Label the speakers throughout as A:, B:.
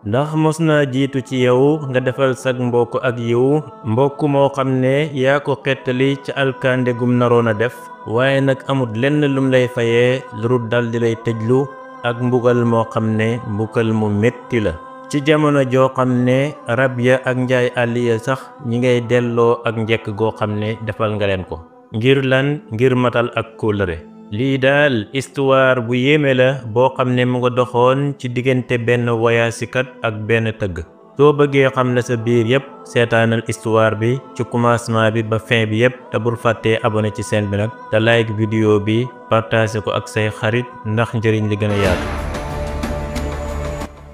A: ndax mos naa jiitu ci yow nga defal sag mbokk ak yiw mbokk moo xam ne yaa ko xettali ca alkande gum naroon a def waaye nag amut lenn lum lay fayee lu dal di lay tëjlu ak mbugal moo xam ne mbugal mu metti la ci jamono joo xam ne rab ya ak njaay àll ya sax ñi ngay delloo ak njekk goo xam ne defal nga leen ko ngir lan ngir matal ak kóllëre lii daal histoire bu yéeme la boo xam ne mu nga doxoon ci diggante benn woyaasikat ak benn tëgg soo bëggee xam la sa biir yépp seetaanal histoire bi ci commencement bi ba fin bi yépp te bul fàttee abonné ci chaîne bi nag te like vidéo bi partage ko ak say xarit ndax njëriñ li gën a yaatu.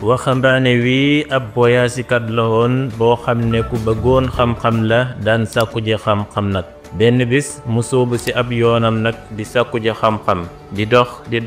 A: waxambaane wi ab woyaasikat la woon boo xam ne ku bëggoon xam-xam la daan sàkku ji xam-xam nag benn bis mu sóobu ci ab yoonam nag di sàkku ji xam-xam di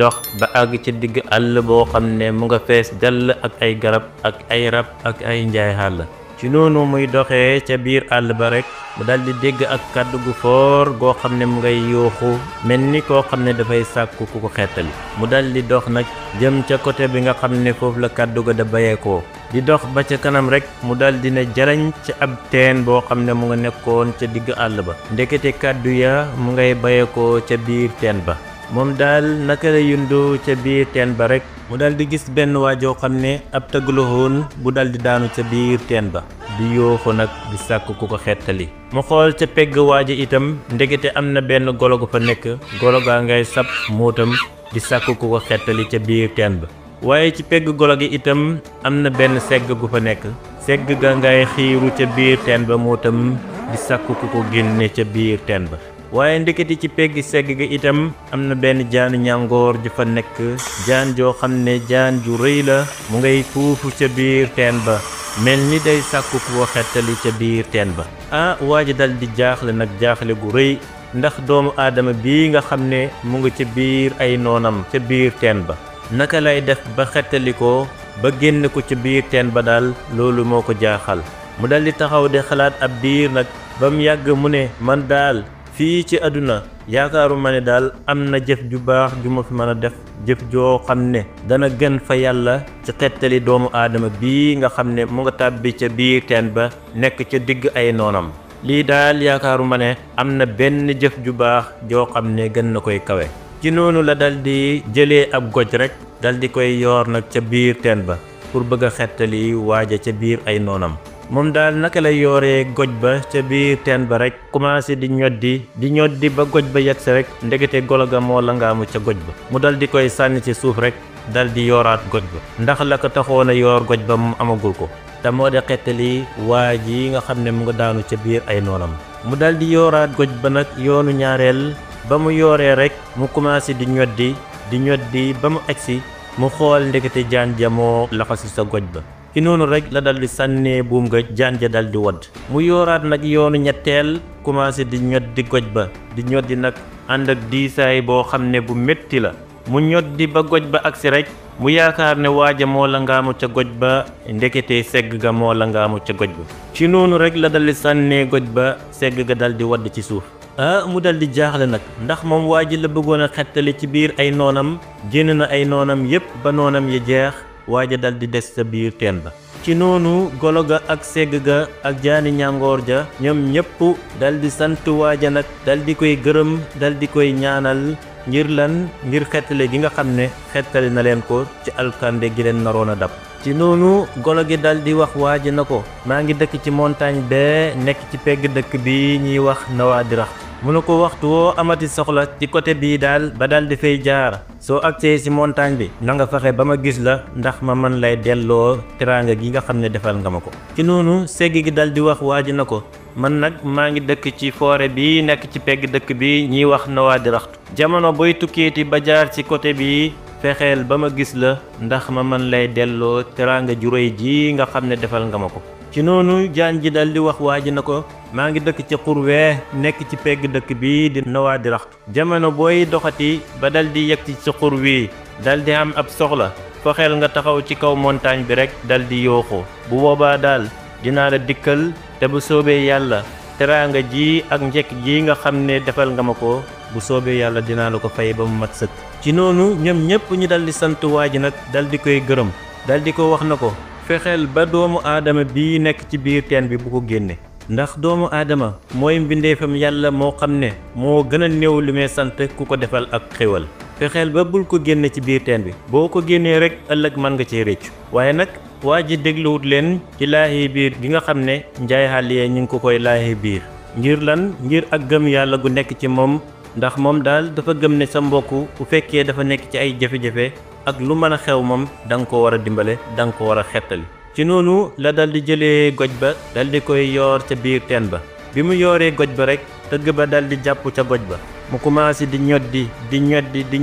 A: dox ba àgg ci digg àll boo xam ne mu nga fees dell ak ay garab ak ay rab ak ay njaay àll ci noonu muy doxee ca biir àll ba rekk mu daldi dégg ak kàddu gu foor goo xam ne mu ngay yuuxu mel ni koo xam ne dafay sàkku ku ko xettali mu daldi dox nag jëm ca côté bi nga xam ne foofu la kàddu ga da bayeekoo di dox ba ca kanam rekk mu daldi ne jarañ ci ab teen boo xam ne mu nga nekkoon ca digg àll ba ndekete kàddu ya mu ngay bayeekoo ca biir teen ba moom daal naka la yundu ca biir teen ba rekk mu daldi gis benn waajoo xam ne ab tëgg la woon bu daldi daanu ca biir teen ba di yooxu nag di sàkk ku ko xettali mu xool ca pegg waaja itam ndekete am na benn golo gu fa nekk golo gaa ngay sab mootam di sàkk ku ko xettali ca biir teen ba waaye ci pegg golo gi itam am na benn segg gu fa nekk segg ga ngay xiiru ca biir teen ba mootam di sàkk ku ko génne ca biir teen ba waaye ndeketi ci pegg segg ga itam am na benn jaanu ñàngoor ju fa nekk jaan joo xam ne jaan ju rëy la mu ngay fuufu ca biir teen ba mel ni day sàkku ku ko xettali ca biir teen ba waa ji dal di jaaxle nag jaaxle gu rëy ndax doomu aadama bii nga xam ne mu ngi ca biir ay noonam ca biir teen ba naka lay def ba xettali ko ba génn ko ca biir teen ba daal loolu moo ko jaaxal mu dal di taxaw di xalaat ab diir nag ba mu yàgg mu ne man daal fii ci àdduna yaakaaruma ne daal am na jëf ju baax ju ma fi mën a def jëf joo xam ne dana gën fa yàlla ci xettali doomu aadama bii nga xam ne mu nga tàbbi ca biir teen ba nekk ca digg ay noonam lii daal yaakaaruma ne am na benn jëf ju baax joo xam ne gën na koy kawe ci noonu la dal di jëlee ab goj rek dal di koy yoor nag ca biir teen ba pour bëgg a xettali waaja ca biir ay noonam moom daal naka lay yooree goj ba ca biir teen ba rek commencé di ñoddi ba goj ba yegsi rek ndekete golo ga moo la ngaamu ca goj ba mu dal di koy sànni ci suuf rek dal di yooraat goj ba ndax la ko taxoon a yoor goj ba mu amagul ko te moo di xettali waa ji nga xam ne mu nga daanu ca biir ay noonam mu dal di yooraat goj ba nag yoonu ñaareel ba mu yooree rek mu commencé di ñoddi ba mu egsi mu xool ndekete jaan ja moo laxasi sa goj ba ci noonu rek la dal di sànnee buum ga jaan ja dal di wadd mu yooraat nag yoonu ñetteel commencé di ñoddi goj ba di ñoddi nag ànd ak diisaay boo xam ne bu metti la mu ñoddi ba goj ba agsi rek mu yaakaar ne waaja moo la ngaamu ca goj ba ndekete segg ga moo la ngaamu ca goj ba ci noonu rek la dal di sànnee goj ba segg ga dal di wadd ci suuf mu dal di jaaxle nag ndax moom waa ji la bëggoon a xettali ci biir ay noonam génn na ay noonam yépp ba noonam ya jeex waaja dal di des sa biir teen ba ci noonu golo ga ak segg ga ak jaani ñàngoor ja ñoom ñépp dal di sant waaja nag dal di koy gërëm dal di koy ñaanal ngir lan ngir xettali gi nga xam ne xettali na leen ko ci alkande gi leen naroon a dab ci noonu golo gi dal di wax waaji na ko maa ngi dëkk ci montagne bee nekk ci pegg dëkk bi ñuy wax Nawaadirax mu ne ko waxtu woo amati soxla ci côté bii daal ba dal di fay jaar soo agsee ci montagne bi na nga fexe ba ma gis la ndax ma mën lay delloo teraanga gi nga xam ne defal nga ma ko ci noonu segg gi dal di wax waaji na ko man nag maa ngi dëkk ci forêt bi nekk ci pegg dëkk bi ñuy wax Nawaadirax jamono boy tukkeeti ba jaar ci côté bi fexeel ba ma gis la ndax ma mën lay delloo teraanga ju réy ji nga xam ne defal nga ma ko ci noonu jaan ji dal di wax waaji na ko maa ngi dëkk ci xurwee nekk ci pegg dëkk bi di Nawaadirax jamono booy doxati ba dal di yegg ci xur wi dal di am ab soxla fexeel nga taxaw ci kaw montagne bi rek dal di yooxu bu boobaa daal dinaa la dikkal te bu soobee yàlla teraanga ji ak njekk ji nga xam ne defal nga ma ko bu soobee yàlla dinaa la ko fay ba mu mat sëkk ci noonu ñoom ñépp ñu dal di sant waa ji nag dal di koy gërëm dal di ko wax na ko fexeel ba doomu aadama bii nekk ci biir teen bi bu ko génne ndax doomu aadama mooy mbindeefam yàlla moo xam ne moo gën a néew li may sant ku ko defal ak xéwal fexeel ba bul ko génne ci biir teen bi boo ko génnee rek ëllëg mën nga cee réccu waaye nag waa ji dégluwut leen ci laahi biir gi nga xam ne njaay xàll yee ñu ngi ko koy laahi biir ngir lan ngir ak gëm yàlla gu nekk ci moom ndax moom daal dafa gëm ne sa mbokk bu fekkee dafa nekk ci ay jafe-jafe ak lu mën a xew moom da nga ko war a dimbale da nga ko war a xettali ci noonu la dal di jëlee goj ba dal di koy yoor ca biir teen ba bi mu yooree goj ba rek tëgg ba dal di jàpp ca goj ba mu commencé di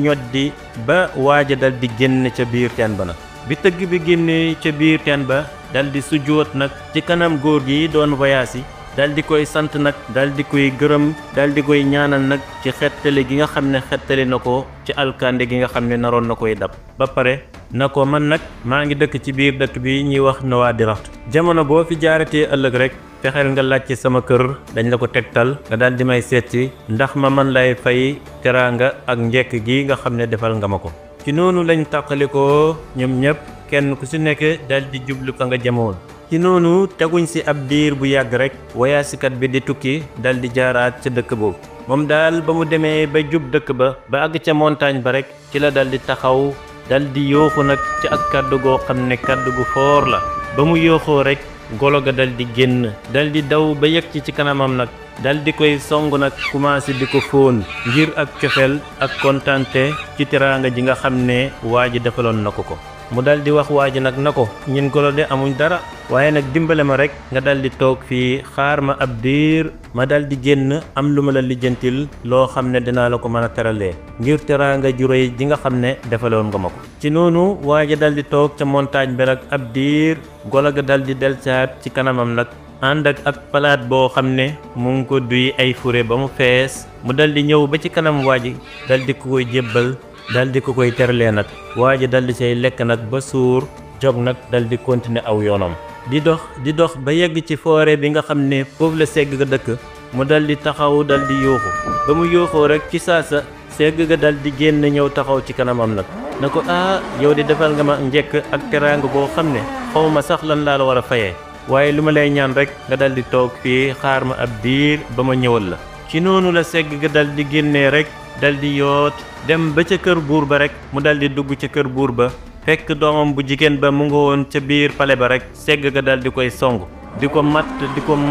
A: ñoddi ba waaja dal di génn ca biir teen ba nag bi tëgg bi génnee ca biir teen ba dal di sujjóot nag ci kanam góor gi doon voyage yi dal di koy sant nag dal di koy gërëm dal di koy ñaanal nag ci xettali gi nga xam ne xettali na ko ci alkande gi nga xam ne naroon na koy dab ba pare na ko man nag maa ngi dëkk ci biir dëkk bi ñuy wax Nouadhibou jamono boo fi jaaratee ëllëg rek fexeel nga laaj ci sama kër dañ la ko tegtal nga daal di may seeti ndax ma man lay fay teraanga ak njekk gi nga xam ne defal nga ma ko ci noonu lañ tàqalikoo ñoom ñëpp kenn ku ci nekk dal di jublu ka nga jamoon ci noonu teguñ ci ab diir bu yàgg rek wayaasikat bi di tukki dal di jaaraat ca dëkk boobu moom daal ba mu demee ba jub dëkk ba àgg ca montagne ba rek ci la dal di taxaw dal di yooxu nag ci ak kàddu goo xam ne kàddu gu foor la ba mu yooxoo rek golo ga dal di génn dal di daw ba yegg ci kanamam nag dal di koy song nag commencé di ko fóon ngir ak cofeel ak kontante ci teraanga ji nga xam ne waa ji defaloon na ko mu dal di wax waa ji nag na ko ñun golo de amuñ dara waaye nag dimbale ma rek nga dal di toog fii xaar ma ab diir ma dal di génn am lu ma la lijjantil loo xam ne dinaa la ko mën a teralee ngir teraanga ju réy ji nga xam ne defaloon nga ma ko ci noonu waa ji dal di toog ca montagne bi nag ab diir golo ga dal di delsaat ci kanamam nag ànd ak palaat boo xam ne mu ngi ko duy ay fure ba mu fees mu dal di ñëw ba ci kanam waa ji dal di ko koy jébbal dal di ko koy teralee nag waa ji dal di say lekk nag ba suur jog nag dal di continuer aw yoonam di dox ba yegg ci forêt bi nga xam ne foofu la segg ga dëkk mu dal di taxaw dal di yuuxu ba mu yuuxoo rek ci saasa segg ga dal di génn ñëw taxaw ci kanamam nag na ko yow di defal nga ma njekk ak teraanga boo xam ne xaw ma sax lan laa la war a fayee waaye lu ma lay ñaan rek nga dal di toog fii xaar ma ab diir ba ma ñëwal la ci noonu la segg ga dal di génnee rek dal di yoot dem ba ca kër buur ba rek mu dal di dugg ca kër buur ba fekk doomam bu jigéen ba mu nga woon ca biir pale ba rek segg ga dal di koy song di ko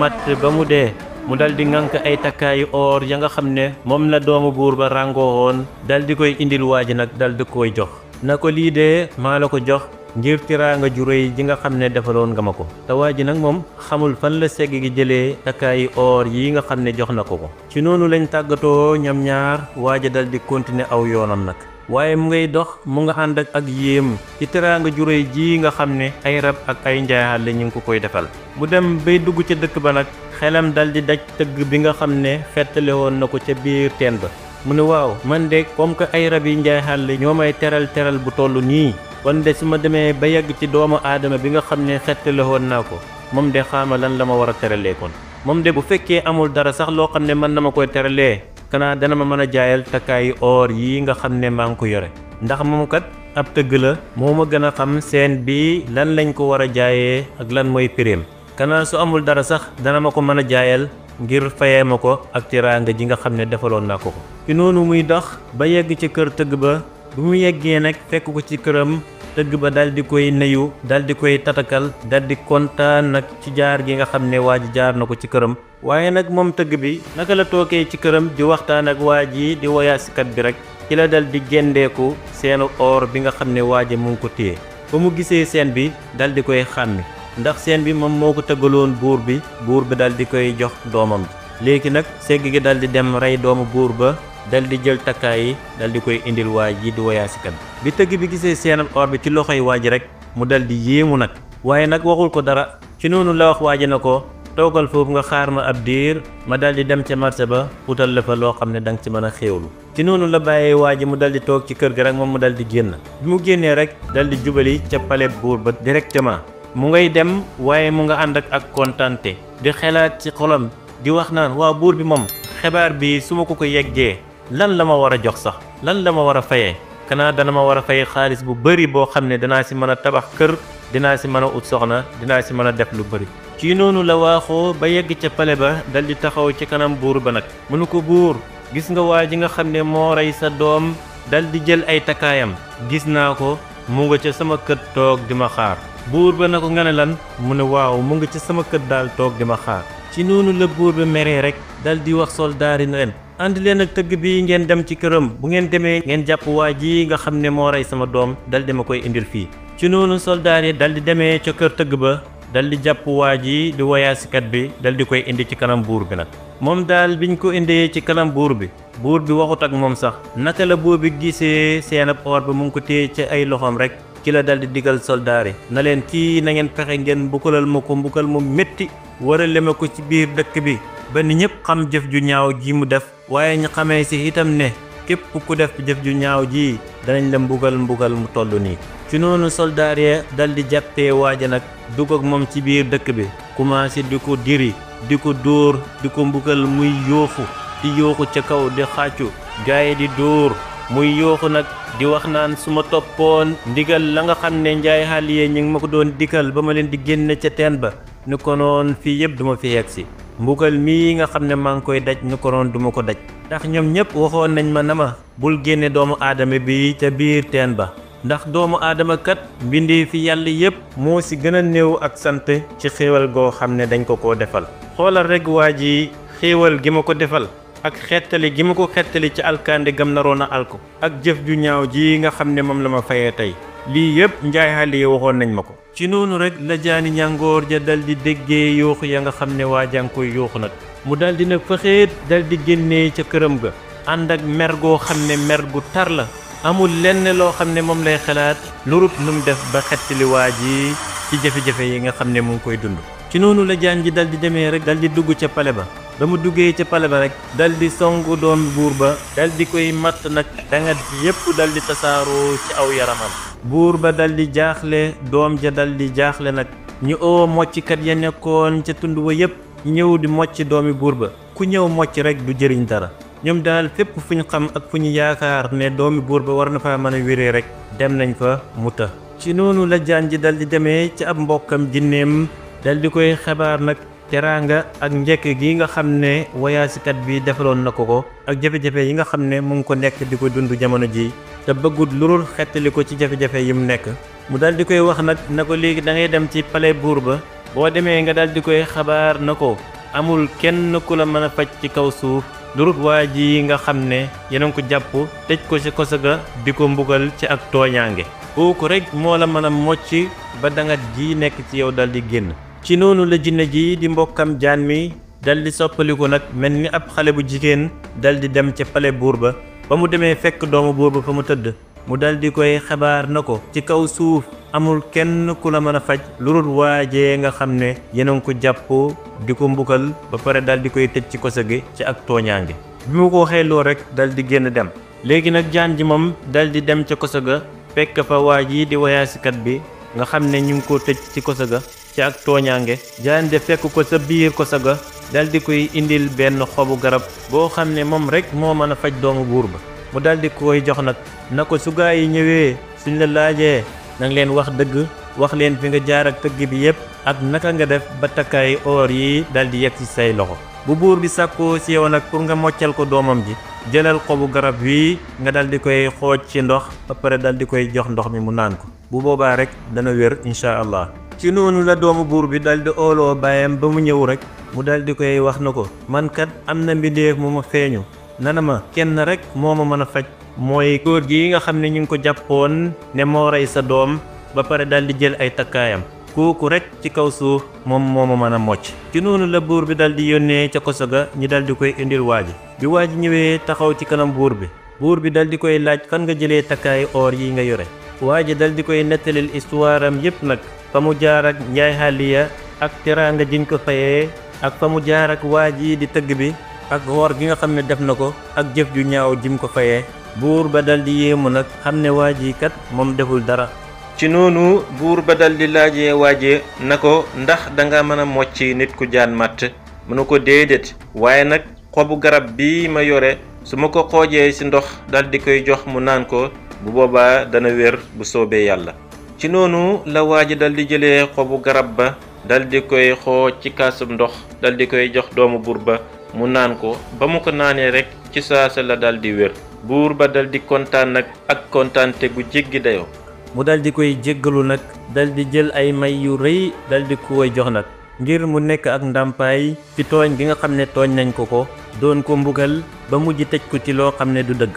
A: matt ba mu dee mu dal di ŋànk ay takkaayu or ya nga xam ne moom la doomu buur ba ràngoo woon dal di koy indil waa ji nag dal di koy jox na ko lii dee maa la ko jox ngir tiraanga ju réy ji nga xam ne defaloon nga ma ko te waa ji nag moom xamul fan la segg gi jëlee takkaayi or yi nga xam ne jox na ko ci noonu lañ tàggatoo ñoom ñaar waa ji dal di continuer aw yoonam nag waaye mu ngay dox mu nga ànd ak yéem ci tiraanga ju réy ji nga xam ne ay rab ak ay njaaxal ñu ngi ko koy defal mu dem bay dugg ca dëkk ba nag xelam dal di daj tëgg bi nga xam ne fettale woon na ko ca biir teen ba mu ne waaw man de comme que ay rab yi njaaxal ñoo may teral bu toll nii kon de su ma demee ba yegg ci doomu aadama bi nga xam ne xettale woon naa ko moom de xaama lan la ma war a teralee kon moom de bu fekkee amul dara sax loo xam ne mën na ma koy teralee kanaa dana ma mën a jaayal takkaayu or yi nga xam ne maa ngi ko yore ndax moom kat ab tëgg la moo ma gën a xam seen bi lan lañ ko war a jaayee ak lan mooy pireem kanaa su amul dara sax dana ma ko mën a jaayal ngir fayee ma ko ak tiraanga ji nga xam ne defaloon naa ko ci noonu muy dox ba yegg ci kër tëgg ba bu mu yeggee nag fekk ko ci këram tëgg ba dal di koy nuyu dal di koy tatakal dal di kontaan nag ci jaar gi nga xam ne waa ji jaar na ko ci këram waaye nag moom tëgg bi naka la tookee ci këram di waxtaan ak waa ji di woyaasikat bi rek ci la dal di gendeeku seenu or bi nga xam ne waa ji mu ngi ko téye ba mu gisee seen bi dal di koy xàmmi ndax seen bi moom moo ko tëggaloon buur bi dal di koy jox doomam bi léegi nag segg gi dal di dem rey doomu buur ba dal di jël takkaay yi dal di koy indil waa ji di woyaasikat bi tëgg bi gisee seenam or bi ci loxoy waa ji rek mu dal di yéemu nag waaye nag waxul ko dara ci noonu la wax waa ji na ko toogal foofu nga xaar ma ab diir ma dal di dem ca marché ba utal la fa loo xam ne danga ci mën a xéewlu ci noonu la bàyyee waa ji mu dal di toog ci kër gi rek moom mu dal di génn bi mu génnee rek dal di jubali ca palais buur ba directement mu ngay dem waaye mu nga ànd ak kontante di xelaat ci xolam di wax naan waa buur bi moom xibaar bi su ma ko yeggee lan la ma war a jox sax lan la ma war a fayee kanaa dana ma war a fay xaalis bu bari boo xam ne danaa si mën a tabax kër dinaa si mën a ut soxna dinaa si mën a def lu bëri. ci noonu la waaxoo ba yegg ca pale ba dal di taxaw ci kanam buur ba nag mu ne ko buur gis nga waa ji nga xam ne moo rey sa doom dal di jël ay takkaayam gis naa ko mu nga ca sama kër toog di ma xaar. buur ba na ko nga ne lan mu ne waaw mu nga ca sama kër daal toog di ma xaar. ci noonu la buur ba meree rek dal di wax soldaar yi na leen ànd leen ak tëgg bi ngeen dem ci këram bu ngeen demee ngeen jàpp waa ji nga xam ne moo rey sama doom dal di ma koy indil fii. ci noonu soldaar yi dal di demee ca kër tëgg ba dal di jàpp waa ji di woyaasikat bi dal di koy indi ci kanam buur bi nag. moom daal biñ ko indee ci kanam buur bi waxut ak moom sax naka la buur bi gisee seen ab or ba mu ngi ko téye ci ay loxoom rek ci la dal di digal soldaar yi na leen kii na ngeen fexe ngeen mbukalal ma ko mbukal mu métti warale ma ko ci biir dëkk bi ba ni ñëpp xam jëf ju ñaaw ji mu def waaye ñu xamee si itam ne képp ku def jëf ju ñaaw ji danañ la mbugal mu toll nii. ci noonu soldaar ya dal di jàppee waaja nag dugg ak moom ci biir dëkk bi commencé di ko diri di ko dóor di ko mbugal muy yooxu di yooxu ca kaw di xàccu gaay di dóor muy yooxu nag di wax naan su ma toppoon ndigal la nga xam ne njaay xaaliye ñi ngi ma ko doon dikkal ba ma leen di génne ca teen ba ni ko noon fii yëpp duma fi yegg si mbugal mii nga xam ne maa ngi koy daj ni ko noon duma ko daj ndax ñoom ñëpp waxoon nañ ma na ma bul génne doomu aadama bi ca biir teen ba ndax doomu aadama kat mbindee fi yàlla yépp moo ci gën a néew ak sant ci xéewal goo xam ne dañ ko defal. xoolal rek waa ji xéewal gi ma ko defal ak xettali gi ma ko xettali ci alkande gam naroon a alko ak jëf ju ñaaw ji nga xam ne moom la ma fayee tey lii yépp njaay xale yi waxoon nañ ma ko. ci noonu rek la jaani ñàngoor ja dal di déggee yuuxu ya nga xam ne waa jaa ngi koy yuuxu nag mu dal di nag fëxeet dal di génnee ca këram ga ànd ak mer goo xam ne mer gu tar la. amul lenn loo xam ne moom lay xalaat lurut nu mu def ba xettali waa ji ci jafe-jafe yi nga xam ne mu ngi koy dund. ci noonu la jaan ji dal di demee rek dal di dugg ca pale ba mu duggee ca pale ba rek dal di songu doomi buur ba dal di koy matt nag dangat yépp dal di tasaaroo ci aw yaramam. buur ba dal di jaaxle doom ja dal di jaaxle nag ñu oo mocckat ya nekkoon ca tund wa yépp ñëw di mocc doomi buur ba ku ñëw mocc rek du jëriñ dara. ñoom daal fépp fu ñu xam ak fu ñu yaakaar ne doomi buur ba war na faa mën a wéree rek dem nañ fa mu ta. ci noonu la jaan ji dal di demee ci ab mbokkam jinneem dal di koy xabaar nag teraanga ak njëkk gi nga xam ne woyaasikat bi defaloon na ko ak jafe-jafe yi nga xam ne mu ngi ko nekk di ko dund jamono ji te bëggut lurul xettali ko ci jafe-jafe yi mu nekk. mu dal di koy wax nag na ko léegi da ngay dem ci palais buur ba boo demee nga dal di koy xabaar na ko amul kenn ku la mën a faj ci kaw suuf lurut waa ji nga xam ne yeneen ko jàpp tëj ko ci kosa ga di ko mbugal ci ak tooñaange kooku rek moo la mën a mocc ba dangat ji nekk ci yow dal di génn. ci noonu la jinne ji di mbokkam jaan mi dal di soppaliku nag mel ni ab xale bu jigéen dal di dem ca pale buur ba mu demee fekk doomu buur ba fa mu tëdd mu dal di koy xabaar na ko ci kaw suuf amul kenn ku la mën a faj lurut waajee nga xam ne yeneen ko jàpp di ko mbukal ba pare dal di koy tëj ci kosa gi ci ak tooñaange. bi mu ko waxee loo rek dal di génn dem léegi nag jaan ji moom dal di dem ca kosa ga fekk fa waa ji di woyaasikat bi nga xam ne ñu ngi ko tëj ci kosa ga ci ak tooñaange. jaan de fekk ko sa biir kosa ga dal di koy indil benn xobu garab boo xam ne moom rek moo mën a faj doomu buur ba mu dal di koy jox nag na ko su gaa yi ñëwee suñ la laajee nang leen wax dëgg wax leen fi nga jaar ak tëgg bi yépp ak naka nga def ba takkaay or yi dal di yegg ci say loxo. bu buur bi sàkkoo ci yow nag pour nga moccal ko doomam ji jëlal xobu garab wi nga dal di koy xooj ci ndox ba pare dal di koy jox ndox mi mu naan ko bu boobaa rek dana wér incha allah. ci noonu la doomu buur bi dal di ooloo baayam ba mu ñëw rek mu dal di koy wax na ko man kat am na mbindeef mu ma feeñu nana ma kenn rek moo ma mën a faj mooy góor gi nga xam ne ñu ngi ko jàppoon ne moo rey sa doom ba pare dal di jël ay takkaayam kooku rek ci kaw suuf moom moo ma mën a mocc. ci noonu la buur bi dal di yónnee ca koso ga ñi dal di koy indil waa ji bi waa ji ñëwee taxaw ci kanam buur bi dal di koy laaj fan nga jëlee takkaay or yi nga yore. waa ji dal di koy nettalil histoire am yépp nag fa mu jaar ak njaay xaaliya ak teraanga jiñ ko fayee ak fa mu jaar ak waa ji di tëgg bi ak woor gi nga xam ne def na ko ak jëf ju ñaaw jim ko fayee. buur ba dal di yéemu nag xam ne waa ji kat moom deful dara. ci noonu buur ba dal di laajee waaje na ko ndax danga mën a mocc nit ku jaan matt mu ne ko déedéet waaye nag xobu garab bi ma yore su ma ko xoojee ci ndox dal di koy jox mu naan ko bu boobaa dana wér bu soobee yàlla. ci noonu la waa ji dal di jëlee xobu garab ba dal di koy xooj ci kaasum ndox dal di koy jox doomu buur ba mu naan ko. ba mu ko naanee rek ci saasa la dal di wér. buur ba dal di kontaan nag ak kontaante gu jéggi dayoo. mu dal di koy jéggalu nag dal di jël ay may yu rëy dal di koy jox nag ngir mu nekk ak ndàmpaay ci tooñ gi nga xam ne tooñ nañ ko doon ko mbugal ba mujj tëj ko ci loo xam ne du dëgg.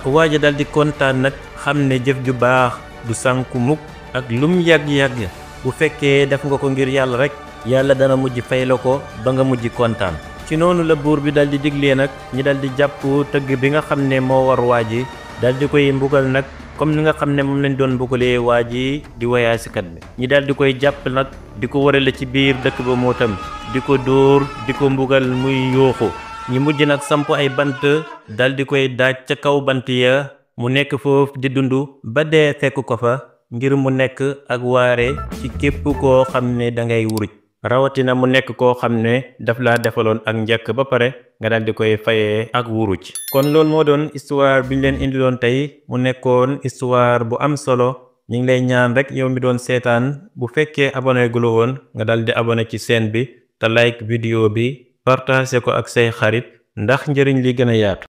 A: waa ji dal di kontaan nag xam ne jëf ju baax du sànku mukk ak lum yàgg-yàgg bu fekkee def nga ko ngir yàlla rek yàlla dana mujj fay la ko ba nga mujj kontaan. ci noonu la buur bi dal di diglee nag ñi dal di jàpp tëgg bi nga xam ne moo war waa ji dal di koy mbugal nag comme ni nga xam ne moom lañ doon mbugalee waa ji di wayaasikat bi. ñi dal di koy jàpp nag di ko warale ci biir dëkk ba moo tam di ko dóor di ko mbugal muy yooxu. ñi mujj nag samp ay bant dal di koy daaj ca kaw bant ya mu nekk foofu di dund ba dee fekk ko fa ngir mu nekk ak waare ci képp koo xam ne da ngay wuruj. rawatina mu nekk koo xam ne daf laa defaloon ak njëkk ba pare nga dal di koy fayee ak wuruj. kon loolu moo doon histoire bi ñu leen indiloon tey mu nekkoon histoire bu am solo. ñu ngi lay ñaan rek yow mi doon seetaan bu fekkee abonné guloo woon nga dal di abonné ci chaîne bi te like vidéo bi partage ko ak say xarit ndax njëriñ li gën a yaatu.